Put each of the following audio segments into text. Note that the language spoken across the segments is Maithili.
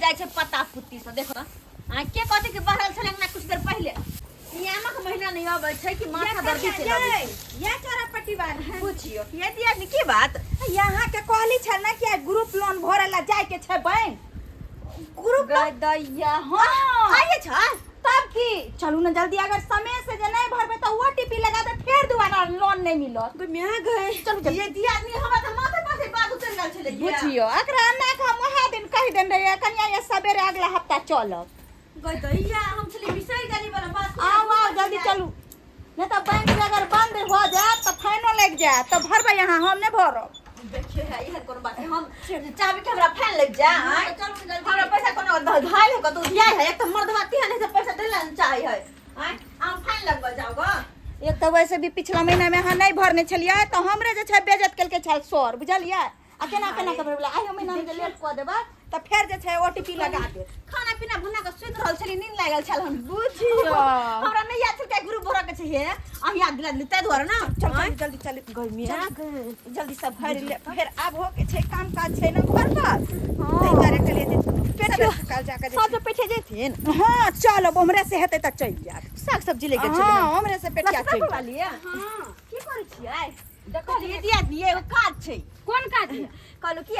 जाइ छै पत्ता पुत्ती सब देखो आ के कहते कि बढ़ल छलै अंगना कुछ देर पहिले ई आमक महीना नहीं अबै छै कि माथा दर्द चलि अबै छै। या चोरा पट्टी वाला पुछियो ये दिया की बात यहाँ के कहली छल ना कि आइ ग्रुप लोन भरे ला जाय के छै बैंक ग्रुप लोन दैया हाँ आइए छ तब की चलू ना जल्दी अगर समय से जे नहीं भरबे तो ओटीपी लगा दे फिर दोबारा लोन नहीं मिलत गई म्या गए चलू, चलू। ये दिया आदमी हमरा त माथे माथे बात उतर गेल छलै बुझियो एकरा ना के हम वएह दिन कहि देने रहियै कनिया ये सवेरे अगला हफ्ता चलब गई दैया हम छली बिसरि गेली वाला बात आउ आउ जल्दी चलू नहीं तो बैंक से अगर बंद हो जाए तो फाइनो लग जाए तो भरबे यहाँ हम नहीं भरब देखियो है इहे कोनो बात है हम चाहबे कि हमरा फाइन लग जाए आँय? हमरा पैसा कोनो धायल है कतौ दिया है एक तो मर्दवा तिहा नहीं से पैसा देला नहीं चाहे है आँय हम फाइन लगबा जाओ गो एक तो वैसे भी पिछला महीना में अहाँ नहीं भरने छलियै तो हमरे जे छै बेजत केलकै छल सर बुझलियै आ केना केना के भरबला आइयो महीना में जे लेट कऽ देबै तऽ फेर जे छै ओटीपी लगा देत खाना पीना बना के सुति रहल छली नींद लागल छल हम बुझियो हमरा नहीं याद छल कि ग्रुप भरऽ के छै हे अहाँ याद दिला देली ताहि दुआरे ना चल चल जल्दी चल गर्मी जल्दी सब भरि ले फेर आब हो के छै काम काज छै ना घर पर ताहि दुआरे कहलियै जे सबेर सकाल जाके जे सब जे पैठे जेथिन छै- हँ चलब ओम्हरे से हेतै तऽ चलि जायब साग सब्जी लेके चलि हँ ओम्हरे से पेटिया चलि जायब वाली हाँ की करै छियै देखो दीदी आदमी एगो काज छै कोन काज है? कहलहुँ कि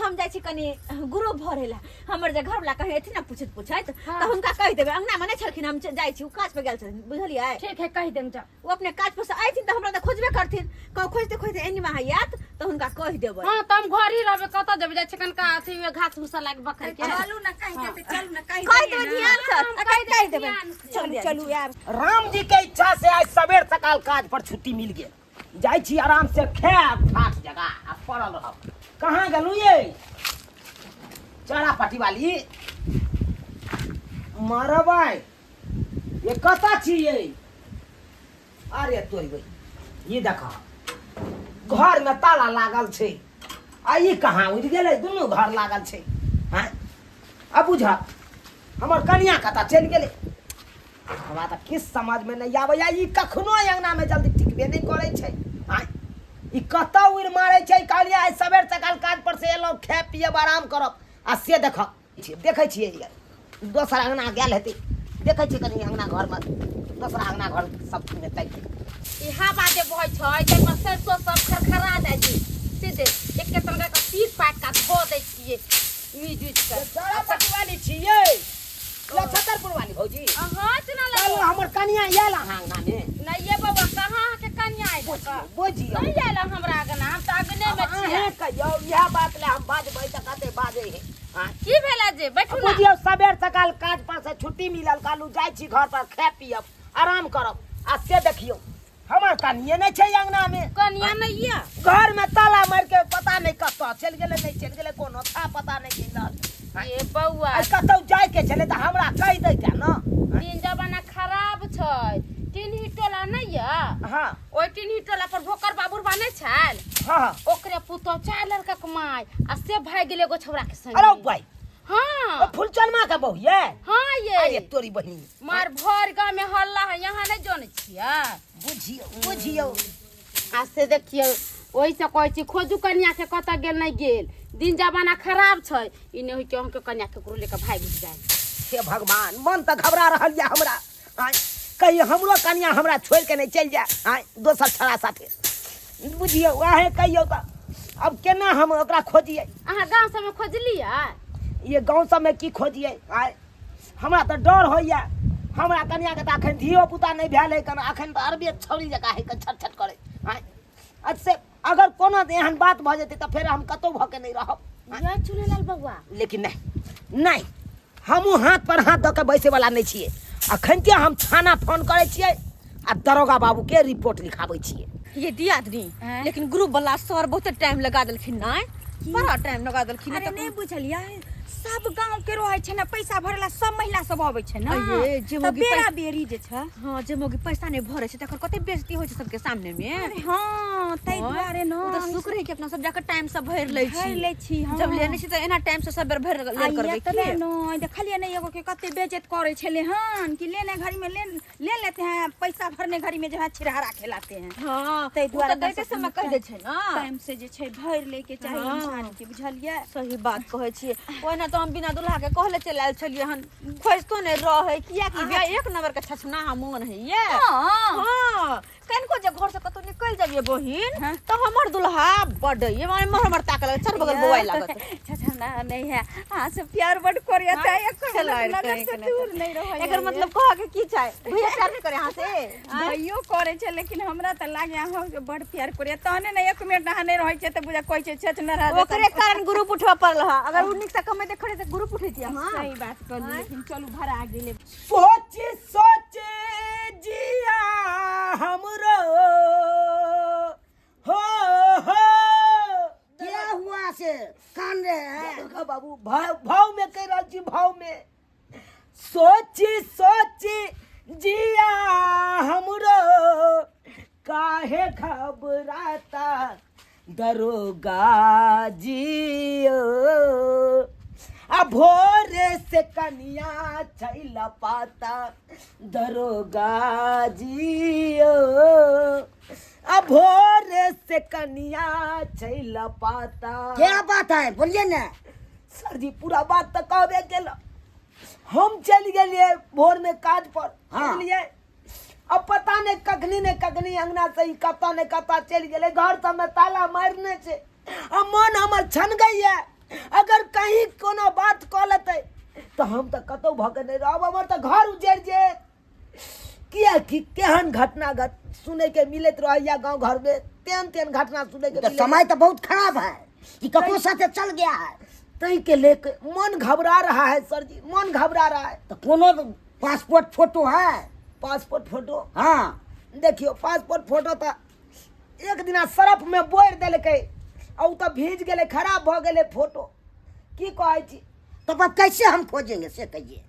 हम जाइ छी कनि ग्रुप भरै लए हमर जे घरवला कहीं एथिन ने पूछैत पूछैत हाँ। तऽ हुनका कहि देबै अंगनामे नहि छलखिन हम जाइ छी ओ काज पर गेल छथिन बुझलियै ठीक है कहि देम जाओ ओ अपने काज पर से अयथिन तऽ हमरा तऽ खोजबे करथिन कहू खोजते खोजते एनी अहाँ आयत तऽ हुनका कहि देबै हाँ तऽ हम घर ही रहबे कतऽ जेबै जाइ छी कनका अथी में घास भूसा लाग बकरी के चलू ना कहि देतै चलू ना कहि कहि देबै ध्यान से हम कहि कहि देबै ध्यान से। चलू चलू आब राम जी के इच्छा से आज सवेर सकाल काज पर छुट्टी मिल गेल जाइ छी आराम से खायब ठाठ जगह आ पड़ल रहब कहाँ गेलहुँ ये चारा पाटी वाली मरबै ये कतऽ छी ये अरे तोरी बही ई देख घर में ताला लागल छै आ ई कहाँ उड़ि गेलै दुनू घर लागल छै हँ आ बुझ हमर कनिया कतऽ चलि गेलै हमरा तऽ किछु समझमे नहि आबैए ई कखनो अङ्गनामे जल्दी टिकबे नहि करै छै आँय ई कतऽ उड़ि मारै छै कहलियै आइ सबेर सकाल काज पर से एलहुँ खायब पियब आराम करब आ से देख देखै छियै दोसर अङ्गना गेल हेतै देखै छियै कनि अङ्गना घरमे दोसर अङ्गना घर सब मे ताकि ई हवा जे बहै छै ताहिपर सरिसो सब खरखरा जाइ छै सीधे एके तनका के पीट पाटि कऽ धो दै छियै मीज उज कऽ चौरा पटवाली छियै लछतरपुर वाली भौजी अहाँ चुना कहलहुँ लगो हमर कनिया आयल अहाँ अंगना मे नहीं ये बाबा कहाँ अहाँके कनिया आयल बुझियौ नहीं आयल हमरा अगना हम तऽ अगने मे छियै अहें कहियौ इएह बात ले हम बाजबै तऽ कते बाजै है आँय? की भेला जे बैठू ना बुझियौ सबेर सकाल काज पर से छुट्टी मिलल कहलहुँ जाइ छी घर पर खाय पियब आराम करब आ से देखियौ हमर कनिये नहि छै अंगना मे कनिया नहीं ये घर में ताला मारि के पता नहि कतऽ चलि गेलै नहि चलि गेलै कोनो था पता नहि चलि रहल ये बौआ आइ कतौ जाय के छलै तऽ हमरा कहि दैते ने दिन जमाना खराब छै टिनही टोला नहीं ये हाँ ओहि टिनही टोला पर भोकर बाबुरबा नहीं छल हाँ हाँ ओकरे पुतोह चारि लड़का के माय आ से भागि गेलै एगो छौड़ा के संगे अरे भाई हाँ ओ फुलचनमा के बहू ये हाँ ये अरे तोरी बहिनी मार भर गाँव में हल्ला है यहाँ नहीं जानै छियै बुझियौ बुझियौ आ से देखियौ ओहिसँ कहै छी खोजू कनिया के कतऽ गेल नहि गेल दिन जमाना खराब छै ई नहि होइ कि अहाँके कनिया केकरो लेके भागि उठि जाय हे भगवान मन तऽ घबरा रहल यऽ हमरा आँय कहीं हमरो कनिया हमरा छोड़ि के नहि चलि जाय आँय दोसर छड़ा साथे बुझियौ अहें कहियौ तऽ अब केना हम ओकरा खोजियै अहाँ गाँव सबमे खोजलियै ये गाँव सबमे की खोजियै आँय हमरा तऽ डर होइए हमरा कनियाके तऽ अखन धियो पुता नहि भेल है कन अखन तऽ अरबे छौरी जकाँ है कन छट छट करै आँय आ से अगर कोनो एहन बात भऽ जेतै तऽ फेर हम कतहु भऽ के नहि रहब ये चुनेलाल बौआ लेकिन नहि नहि हमहूँ हाथ पर हाथ दऽ के बैसैवला नहि छियै अखन हम थाना फोन करै छियै आ दरोगा बाबूके रिपोर्ट लिखाबै छियै ये दियादनी आँय? लेकिन ग्रुप वाला सर बहुते टाइम लगा देलखिन नाय बड़ा टाइम लगा देलखिन अरे नहीं बुझलियै सब गांव के रहै छै ने पैसा भरला सब महिला सब अबै छै ने अये, जे तऽ मौगी बेरा पैसा- बेरी जे छै हाँ जे मौगी पैसा नहीं भरे छै तकर कते बेइज्जती होइ छै सबके सामने में अरे हाँ ताहि हाँ, दुआरे ने ओ तऽ शुक्र है कि अपना सब जाकर टाइम से भरि लै भरि छी लै छी हाँ। जब लेने छी तऽ एना टाइम से सब बेर भरि आ लेल करबै एतबे की नहि देखलियै ने एगो के कते बेइज्जत करै छलै हन कि लेने घड़ी में ले ले लेते हैं पैसा भरने घड़ी में जो है छिरहरा खिलाते हैं हाँ ताहि ओ दुआरे तऽ दैते समय कहि दै छै ना टाइम से जे छै भरि लैके चाही हाँ। इंसान के बुझलियै सही बात कहै छियै ओहिना एना तऽ हम बिना दुल्हा के कहले चलि आयल छलियै हन खोजितो नहि रहै कियाकि बियाह एक नंबर के छछना मोन है हाँ हाँ कनिको जे घर से कतौ निकलि जाइए बहिन तऽ हमर दुल्हा बड ये माने मर हमर ताकऽ लागत चारू बगल बौआए लागत छछा ना नहीं है अहाँ से प्यार बड करिया हाँ, था एक खेलाड़ नजर कहीं से के नहीं। दूर नहीं रहै एकर मतलब कह के की चाहे भैया प्यार नहीं करे अहाँ से आँय? भैयो करे छै लेकिन हमरा तऽ लागे अहाँ के बड प्यार करिया तहने ने एक मिनट अहाँ नहीं रहै छै तऽ बुझा कहै छै छछ न रह ओकरे कारण ग्रुप उठबऽ पड़ल हँ अगर उ नीक से कमेते खड़े तऽ ग्रुप उठैतियै अहाँ सही बात कहली लेकिन चलू भरा गेलै सोच सोच जिया हमरो हो हो क्या हुआ से कान रहे हैं देखा बाबू भाव भाव में कह रहल छी भाव में सोच सोच जिया हमरो काहे घबराता दरोगा जियो आ भोरे से कनिया चैल पाता दरोगा जियो आ भोरे से कनिया चैल पाता। क्या बात है बोलिए ना। सर जी पूरा बात तऽ कहबे केल। हम चलि गेलियै भोर में काज पर। हाँ। बुझलियै अब पता नहीं कखनी ने कखनी अंगना से ई कतऽ ने कतऽ चलि गेलै। घर सबमे ताला मारने छै आ मन हमर छन गई है। अगर कहीं कोनो बात कऽ लेतै तऽ हम तऽ कतहु भऽ के नहि रहब, हमर तऽ घर उजड़ि जायत। किएकि केहन घटना घट सुनैके मिलैत रहैया गाँव घरमे, तेहन तेहन घटना सुनैके तो मिलैत। समय तो बहुत खराब है कि ककरो साथे चल गया है। ताहि के लेके मन घबरा रहा है सर जी, मन घबरा रहा है। तो कोनो पासपोर्ट फोटो है? Passport photo? हाँ। देखियो पासपोर्ट फोटो तऽ एक दिना सरफ में बोरि देलकै आ उ तऽ भीज गेलै, खराब भऽ गेलै फोटो। की कहै छी? तब अब कैसे हम खोजेंगे से कहिए।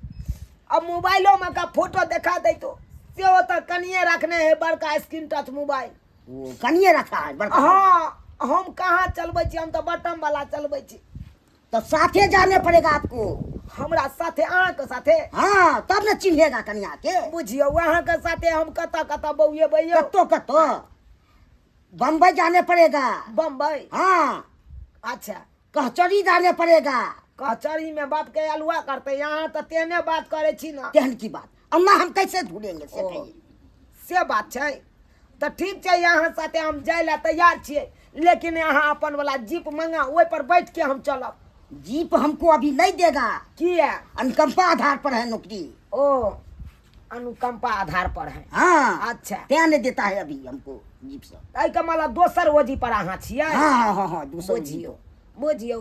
अब मोबाइलो में का फोटो देखा दैतो सेहो तऽ कनिए रखने है बड़का स्क्रीन टच मोबाइल। वो कनिए रखा है बड़का? हाँ, हम कहाँ चलबै छी, हम तऽ बटम वाला चलबै छी। तो साथे जाने पड़ेगा आपको। हमरा साथे? अहाँके साथे? हाँ, तब न चिन्हेगा कनिया के। बुझियौ अहाँके साथे हम कतऽ कतऽ बौएबै यौ? कत्तो कत्तो बम्बई जाने पड़ेगा। बम्बई? हाँ। अच्छा। कहचरी जाने पड़ेगा। कचहरी में बाप के अलुआ करते, यहाँ तऽ तेहने बात करै छी ना। तेहन की बात अम्मा, हम कैसे ढूंढेंगे से ओ। कहिए। से बात छै तऽ ठीक छै, अहाँ साथे हम जाय लए तैयार छियै, लेकिन अहाँ अपन वाला जीप मंगा, ओहि पर बैठ के हम चलब। जीप हमको अभी नहीं देगा। किया? अनुकंपा आधार पर है नौकरी। ओ अनुकंपा आधार पर है। हाँ। अच्छा। क्या नहीं देता है अभी हमको जीप सब। एहिके मतलब दोसर ओजी पर अहाँ छियै? हाँ हाँ हाँ हाँ दूसरा। बुझियौ बुझियौ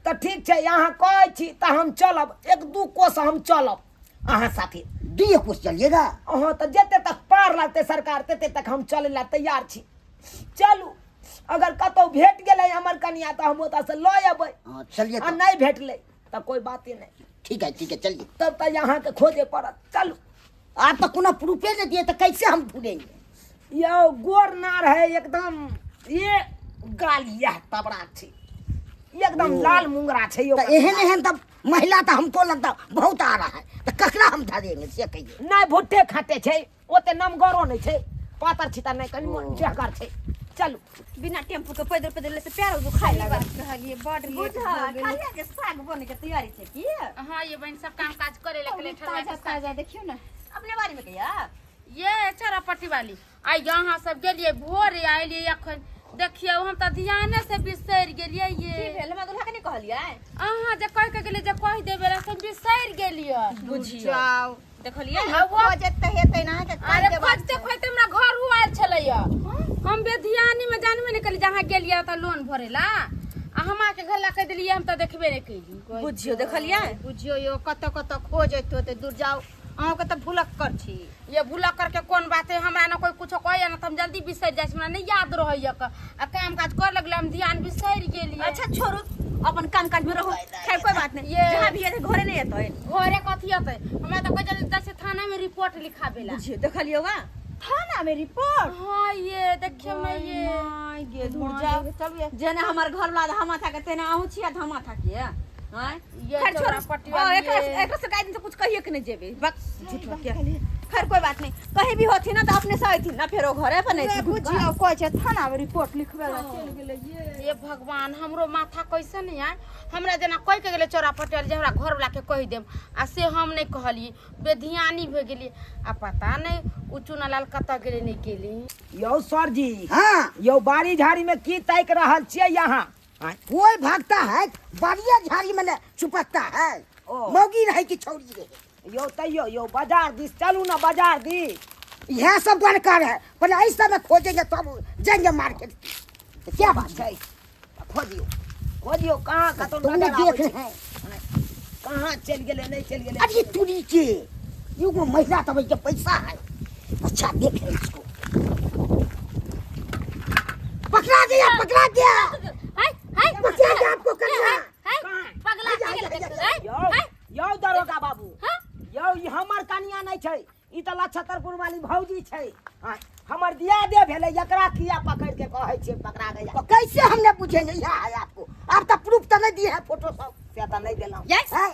तऽ ठीक छै, अहाँ कहै छी तऽ हम चलब, एक दू कोस हम चलब अहाँ साथे। दुए कोस चलिएगा? अहाँ तऽ जते तक पार लगतै सरकार तते तक हम चलै लए तैयार छी। चलू, अगर कतहु भेट गेलै हमर कनिया तऽ हम ओतऽसँ लऽ अयबै। हाँ चलिए। आ तो नहि भेटलै तऽ कोइ बाते नहि। ठीक है ठीक है, चलिए। तब तऽ अहाँके खोजे पड़त, चलू। आप तो कोनो प्रूफे नहीं दिए तो कैसे हम ढूंढेंगे? यौ गोर नार है एकदम, ये गाल यह तबड़ा छै एकदम लाल मुंगरा छै यौ। तो एहन एहन तब महिला तो हमको लगता बहुत आ रहा है, तो ककरा हम धरेंगे से कहिए। नहि भुट्टे खाटे छै, ओते नमगरो नहि छै, पातर छितर नहि, कनि मोन जेहगर छै। चलू। बिना टेम्पू के पैदल पैदल से पैर दुखाए लागल। कहलिए बड लेट बुझा भऽ गेलै। खालिया के साग बने के तैयारी छै की? हाँ ये बहन सब काम काज करे ला के ताजा ताजा देखियौ ने। अपने बारी में कहिया ये चरापट्टी वाली आई यहाँ सब गेलिए भोरे आइलिए अखन। देखियौ हम तऽ ध्याने से बिसरि गेलियै। की ये भेल हमरा दुल्हा के नहीं कहलियै? अहाँ जे कह के गेलियै जे कहि देबै ला से बिसरि गेलियै। बुझियौ देखलियै। आ वो खोजत तऽ हेतै ने अहाँके अरे काज। खोजते खोजते हमरा घर उ आयल छलैया, हम बेधियानी में जानबे नहीं कली जहाँ गेलियै तऽ लोन भरेला आ हम के घर ला कह देलियै, हम तऽ देखबे नहीं कैली। बुझियौ देखलियै। बुझियौ यौ कतऽ कतऽ खोजैत होतै। दूर जाउ, अहाँके तऽ भुलक्कर छी। ये भूला करके कोन बात है, हमरा ना कोई कुछो कहैया ना तऽ हम जल्दी बिसरि जाइ छी, हमरा नहीं याद रहैया आ काम काज कर लगले हम ध्यान बिसरि गेलियै। अच्छा छोड़ू, अपन काम काज में रहो, खैर कोई बात नहीं। ये- जहाँ भी है घरे नहीं एतै। घरे कथी अतै, हमरा तऽ कोई जल्दी जाइ छै थाना में रिपोर्ट लिखाबे ला। बुझियौ देखलियौ वा थाना में रिपोर्ट? हाँ ये देखियौ ना ये गे दूर जाओ, जेना हमर घर वाला धमा था के तेना अहूँ छियै धमा था के आँय? ये खैर छोड़ू। चौरापट्टी हाँ, वाली एकरा ये। एकरा से गाय दिन से कुछ कहिए के नहीं जेबे बक झूठ के। खैर कोई बात नहीं, कहीं भी होथिन ना तो अपने से अयथिन ना, फेरो घरे पर नहीं रे बुझियौ कहै छै थाना में रिपोर्ट लिखबै ला चलि गेलै ये। हे भगवान, हमरो माथा कैसन है। हमरा जेना कहि के गेलै चौरा पटेल जे हमरा घरवला के कहि देम, आ से हम नहि कहलियै, बेधियानी भऽ गेलियै। आ पता नहि ओ चुनालाल कतऽ गेलै नहि गेलै। यौ सर जी। हाँ। यौ बाड़ी झाड़ी में की ताकि रहल छियै यहाँ? आँय? कोई भागता है बाड़िया झाड़ी में छुपकता है। ओ। मौगी रहे कि छौरी रहे? यौ तैयो यौ बाजार दिस चलू ना, बाजार दिस। यह सब जानकार है, पहले ऐसा में खोजेंगे तब जाएंगे मार्केट। तो क्या बात है? खोजियौ खोजियौ, कहाँ कतौ तुम नजर आबै देख छै। रहे हैं। कहाँ चलि गेलै नहि चलि गेलै। अरे तुरी के एगो महिला तो भैया पैसा है। अच्छा देख रहे इसको, पकड़ा गया पकड़ा गया। हाय हाय, पकड़ा गया आपको कन्या। हाय पगला के गेलै। हाय यौ यौ दरोगा बाबू। हाँ? यौ ई हमर कनिया नहि छै, ई तऽ लछतरपुर वाली भौजी छै। हाँ, हमर दिया दे भेलै, एकरा किया पकड़ के कहै छियै पकड़ा गया? तो कैसे हमने पूछेंगे यहाँ है आपको, आप तो प्रूफ तो नहीं दिए है फोटो सब। से तऽ नहि देलहुँ। ये हैं?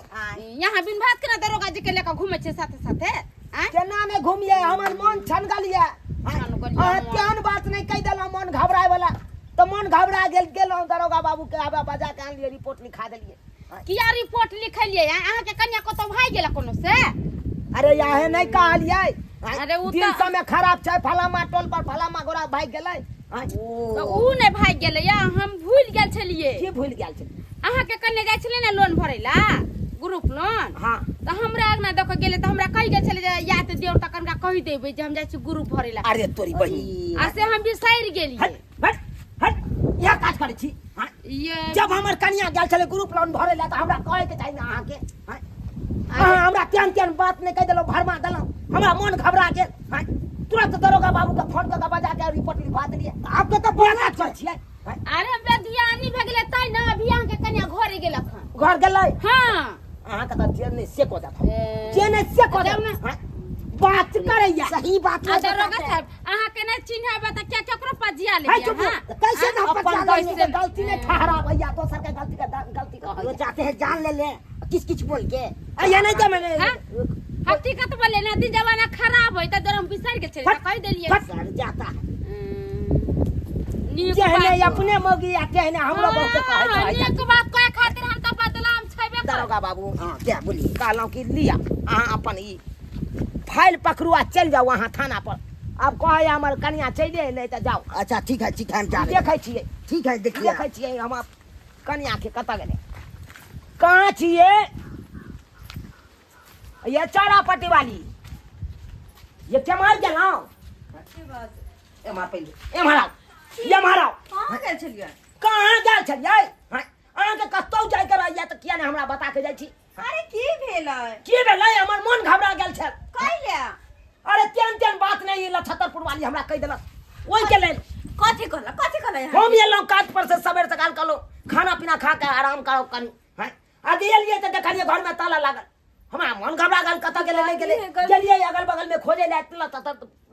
यहाँ बिन भात के ना दरोगा जी के लेके घूमे छे साथे साथे। आँय? केना नहि घुमियै, हमर मन छनगल यऽ। छनगल यऽ अहाँ मन। तेहन बात नहि कहि देलहुँ मन घबराय वाला, तऽ मन घबरा गेल। गेलहुँ दरोगा बाबू के आबे बजा के आनलियै, रिपोर्ट लिखा देलियै। किया रिपोर्ट लिखलियै? अहाँ के कन्या कतौ भागि गेल कोनो से? अरे याहे नहि कहलियै। अरे उ दिन तऽ- समय खराब छै, फलामा टोल पर फलामा गोरा भागि गेलै। आँय, तऽ उ नहि भागि गेलै या, हम भूलि गेल छलियै। की भूलि गेल छै? अहाँ के कन्या जाइ छलै ने लोन भरै ला, ग्रुप लोन। हाँ। तऽ हमरा अङ्गना दऽ कऽ गेलै तऽ हमरा कहि गेल छलै जे या तऽ देव तऽ कनका कहि देबै जे हम जाइ छी ग्रुप भरै ला। अरे तोरी बहिन, आ से हम बिसरि गेलियै। हट हट हट, इएह काज करै छी? हाँ? ये जब हमर कनिया गेल छलै ग्रुप लोन भरै ला तऽ हमरा कहै के चाही ने अहाँके? हाँ? अहाँ हमरा तेहन तेहन बात नहि कहि देलहुँ, भरमा देलहुँ, हमरा मन घबरा गेल। हाँ? तुरंत दरोगा बाबू के फोन कऽ के बजा के रिपोर्ट लिखवा देलियै। आपके तो इएह काज करै छियै? हाँ? अरे बेधियानी भऽ गेलै तै ने अभी अहाँके कन्या घरे गेलक हन। घर गेलै? हाँ। अहाँके तऽ जे नहि से कऽ देत, ए, जे नहि से कऽ जाउ देत। ने। हाँ? बात करैया सही बात आ नहीं दरोगा बताते। साहब, अहाँके नहि चिन्हबै तऽ क्या केकरो पजिया है लेलियै? चुप। हाँ? तो कैसे ना अपन पचा गलती लेंगे? के गलती नहीं ठहराबैया, दोसर के गलती के गलती वो कहैया। चाहते हैं जान ले ले किस किस बोल के। आ ये नहीं जे मैंने हाँ? हकीकत बोले ना, दिन जमाना खराब होय तऽ हम बिसरि गेल छलियै तऽ कहि देलियै। फट। सर जाता है। नीक जेहने बात। अपने मौगी आ तेहने हमरो बहुते कहैत हाँ, रहैया। नीक बात कहे खातिर हम तऽ बदनाम छेबे करब। दरोगा बाबू। हाँ क्या बोलिए? कहलहुँ कि लिअ अहाँ अपन ई फाइल पकड़ू आ चलि जाउ अहाँ थाना पर। आब कहैया हमर कनिया चलि एलै तऽ जाउ। अच्छा ठीक है, ठीक है, हम जा रहे हैं। देखै छियै। ठीक है, देखिए। देखै छियै हम कनिया के कतऽ गेलै, कहाँ छियै ये चारा पट्टी वाली? ये केम्हर गेलहुँ? एम्हर पहिले एम्हर आउ, एम्हर आउ। कहाँ गेल छलियै? कहाँ गेल छलियै? हाँ, अहाँके कतौ जाइके रहैया तऽ किया नहि हमरा बता के जाइ छी? अरे की भेलै? की भेलै? हमर मन घबरा गेल छल। कैले? अरे तेहन तेहन बात नहि ई लछतरपुर वाली हमरा कहि देलक, ओहिके लेल। कथी कहलक, कथी कहलक अहाँ? हम एलहुँ काज पर से सबेर सकाल, कहलहुँ खाना पीना खा के आराम करो कनी। हैं, आ गेलियै तऽ देखलियै घरमे ताला लागल, हमरा मन घबरा गेल, कतऽ गेलै नहि गेलै। गलती है। गेलियै अगल बगल में खोजे ले,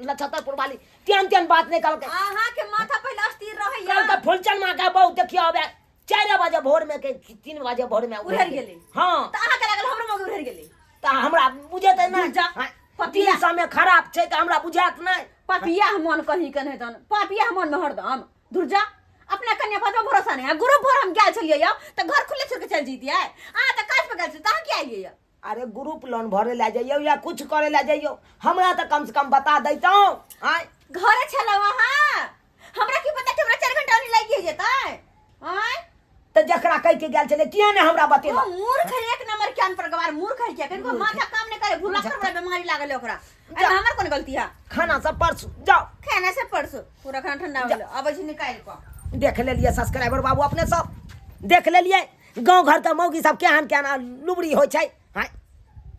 लछतरपुर वाली तेहन तेहन बात नहि कहलकै। अहाँ के माथा पहिले अस्थिर रहैया। कहलकै फुलचन माँ के बहु देखियो आबे 4 बजे भोर में के 3 बजे भोर में उधर गेलै। हाँ। तऽ अहाँ के लागल हमरो मौगी उधर गेलै? तऽ हमरा बुझेतै नहि। जा, हाँ, पपिया। दिन समय खराब छै तऽ हमरा बुझायत नहि। पपिया मन कहीं के नहीं तहन, पपिया मन में हरदम दुर्जा अपना कन्या पर भरोसा नहीं है। ग्रुप भर हम गेल छलियै यौ तऽ घर खुले छोड़ के चलि जैतियै। अहाँ तऽ काज पर गेल छलियै तऽ अहाँ किया एलियै यौ? अरे ग्रुप लोन भरे ला जइयौ या कुछ करे ला जइयौ, हमरा तऽ कम से कम बता दैतौं। आँय? घरे छलहुँ अहाँ, हमरा की पता कि हमरा 4 घंटा ओनी लागि जेतै। आँय? तऽ जकरा कहि के गेल छलै किया नहि हमरा ओ बतेलक? मूर्ख है, एक नंबर के अनपढ़ गवार मूर्ख है। क्या कनको माथा काम नहीं करे, भूला कर बड़ा बीमारी लागल है ओकरा। अरे हमर कोन गलती है? खाना सब परसू जाओ। खाना सब परसू, पूरा खाना ठंडा हो गेल, अबै छी निकालि कऽ। देख लेलियै सब्सक्राइबर बाबू, अपने सब देख लेलियै गाँव घर के मौगी सब केहन केहन लुबड़ी होइ छै। हाँ,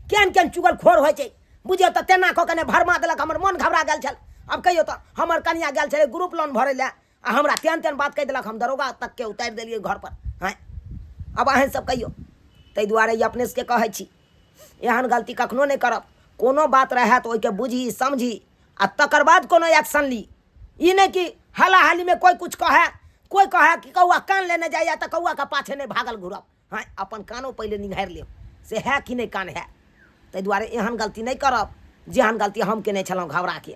केहन केहन चुगलखोर होइ छै। बुझियौ तऽ तेना कऽ के ने भरमा देलक, हमर मन घबरा गेल छल। आब कहियौ तऽ हमर कनिया गेल छलै ग्रुप लोन भरै लए आ हमरा तेहन तेहन बात कहि देलक, हम दरोगा तक के उतारि देलियै घर पर। हाँ, आब अहेँ सब कहियौ। ताहि दुआरे ई अपने सबके कहै छी, एहन गलती कखनो नहि करब। कोनो बात रहए तऽ ओहिके बुझी समझी आ तकर बाद कोनो एक्शन ली। ई नहि कि हालाहालीमे कोइ कुछ कहए, कोइ कहए कि कौआ कान लेने जाइए तऽ कौआके पाछे नहि भागल घुरब। हाँ, अपन कानो पहिले निहारि लेब से है कि नहि कान है। ताहि दुआरे एहन गलती नहि करब। जेहन गलती हम केने छलहुँ घबराके।